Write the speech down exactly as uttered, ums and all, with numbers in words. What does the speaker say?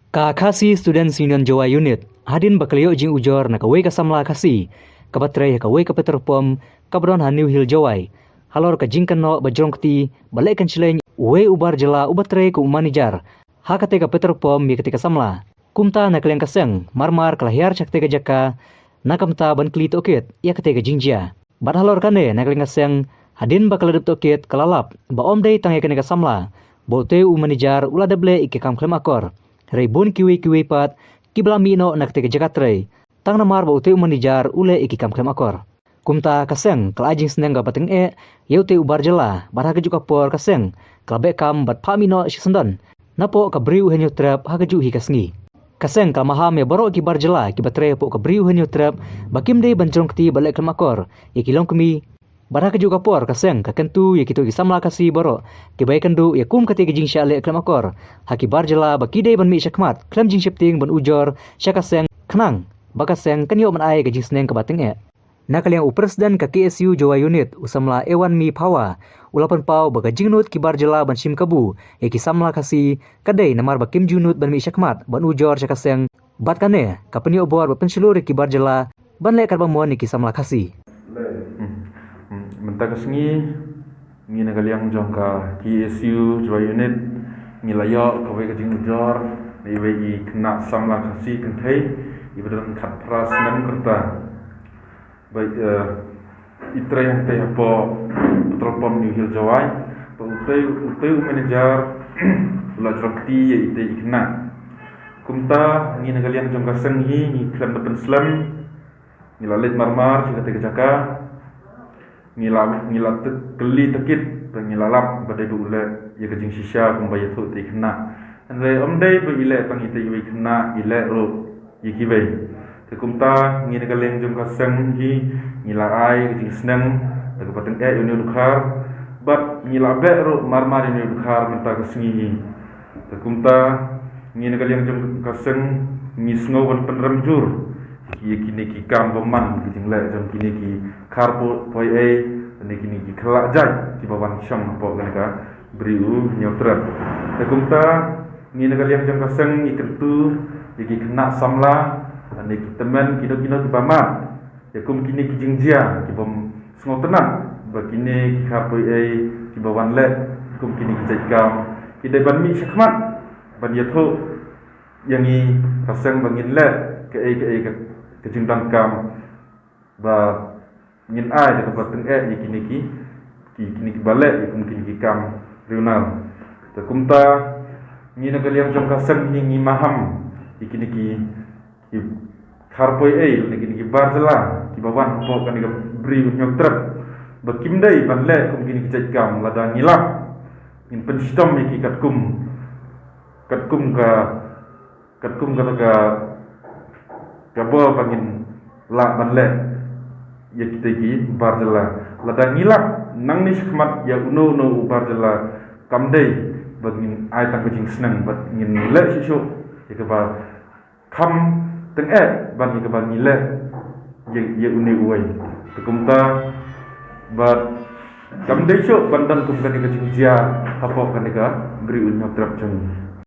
Ka Khasi Students Union Jowai Unit, hadien ba ka la ïoh jingujor na kawei ka samla Khasi kaba trei ha kawei ka petrol pump kaba don ha New Hill Jowai, halor ka jingkynnoh ba jrong kti ba leh kynshlei uwei u bar jylla uba trei kum u manager ha katei ka petrol pump ïa katei ka samla. Kumta na ka liang ka seng mar mar ka la hiar sha katei ka jaka na ka bynta ban kylli tohkit ïa katei ka jingjia. Bad halor kane na ka liang ka seng, hadien ba ka la dep tohkit ka la lap ba ym dei tang ïa kane ka samla, ba utei u manager u la dep leh ïa ki kam khlem akor, hynrei bun kiwei kiwei pat kiba la mih noh na katei ka jaka trei tang namar ba utei u manager u leh ïa ki kam khlem akor. Kumta ka seng ka la ai jingsneng kaba tyngeh ïa utei u bar jylla bad ha kajuh ka por ka seng ka la beh kam bad phah mih noh shisyndon napoh ka Bri U Hynñiewtrep ha kajuh hi ka sngi. Ka seng ka la maham ïa baroh ki bar jylla kiba trei hapoh ka Bri U Hynñiewtrep ba kim dei ban jrong kti bad leh khlem akor ïa ki longkmie. Bad ha kajuh ka por ka seng ka kyntu ïa kito ki samla Khasi baroh kiba ïakynduh ïa kum katei ka jingshah leh khlem akor ha ki bar jylla ba ki dei ban mih shakhmat khlem jingsheptieng ban ujor sha ka seng khnang ba ka seng kan ïoh ban ai ka jingsneng kaba tyngeh. Na ka liang u President ka K S U Jowai Unit, u samla Ewanmi Phawa, u la pynpaw ba ka jingnud ki bar jylla ban shim kabu ïa ki samla Khasi ka dei namar ba kim ju nud ban mih shakhmat ban ujor sha ka seng, bad kane ka pynïoh bor ba pynshlur ïa ki bar jylla ban leh katba mon ïa ki samla Khasi. Hmm. Hmm. Mynta ka sngi ngi na ka liang jong ka K S U Jowai Unit ngi la ïoh kawei ka jingujor na iwei i khynnah samla Khasi kynthei iba don khatphra snem ka rta. Ba, eh, i trei hangtei hapoh petrol pump New Hill Jowai. Ba utei, utei u manager u la jrong kti ïa itei i khynnah. Kumta ngi na ka liang jong ka seng hi ngi khlem da pynslem. Ngi la leit mar mar sha katei ka jaka. Ngi la, ngi la te-, kylli tohkit ba ngi la lap ba dei ba u leh ïa ka jingshisha kumba ïathuh itei i khynnah. Hynrei ym dei ba i leh tang itei iwei i khynnah, i leh ruh ïa kiwei. Te kumta ngi na ka liang jong ka seng hi ngi la ai ka jingsneng da kaba tyngeh ïa une u dkhar, bad ngi la beh ruh mar mar ïa une u dkhar mynta ka sngi hi. Te kumta ngi na ka liang jong ka seng ngi sngew ban pynrem jur ïa kine ki kam bymman, ki jingleh jong kine ki khar poi ei, ne kine ki khlak jait kiba wan shong hapoh kane ka Bri U Hynñiewtrep. Te kumta ngi na ka liang jong ka seng ngi kyntu ïa ki khynnah samla, ne ki tymmen kino kino kiba mad ïa kum kine ki jingjia kibym sngewtynnat ba kine ki khar poi ei kiba wan leh kum kine ki jait kam ki dei ban mih shakhmat ban ïathuh ïa ngi ka seng ba ngin leh kaei kaei ka, ka jingdonkam ba ngin ai da kaba tyngeh ïa kine ki, ki, kine kiba leh ïa kum kine ki kam riewnar. Te kumta ngi na ka liang jong ka seng ngi, ngi maham ïa kine ki, ki khar poi ei, ne kine ki bar jylla kiba wan hapoh kane ka Bri U Hynñiewtrep ba kim dei ban leh kum kine ki jait kam. Lada ngi lap ngin pynshitom ïa ki katkum, katkum ka, katkum kata ka, ka bor ba ngin lah ban leh ïa kitei ki bar jylla. Lada ngi lap nangne shakhmat ïa uno uno u bar jylla, kam dei ba ngin ai tang ka jingsneng, bad ngin leh shuh shuh ïa kaba kham tyngeh ban ïa kaba ngi leh ïa, ïa une uwei. Te kumta bad kam dei shuh ban don kum kane ka jingjia hapoh kane ka Bri U Hynñiewtrep jong ngi.